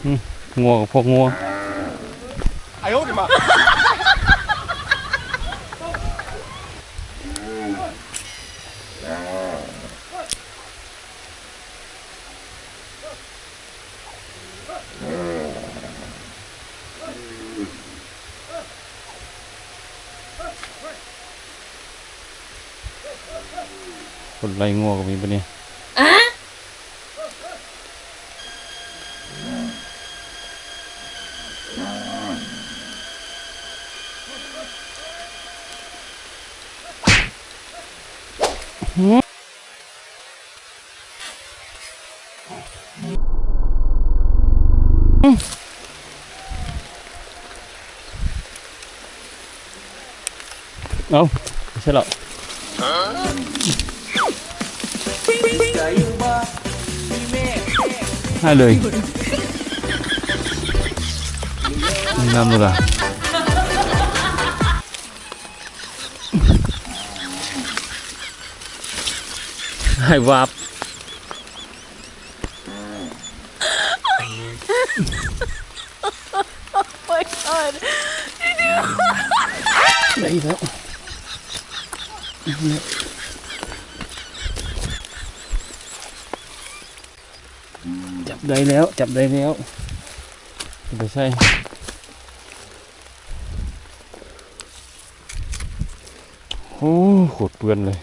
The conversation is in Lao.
ອືມ ງົວກັບພວກງົວ. ຄົນໄລ່ງົວກໍມີປະນີ້? ເອົາ ໃຊ່ແລ້ວ ຫາເລີຍ ງາມເລີຍລະ. ຫາຍວາບ. Oh my god. ໄດ້ແລ້ວ ຈັບໄດ້ແລ້ວ ຈັບໄດ້ແລ້ວ ໄປໃສ່. ໂອ້ ໂຄດເປື້ອນເລີຍ.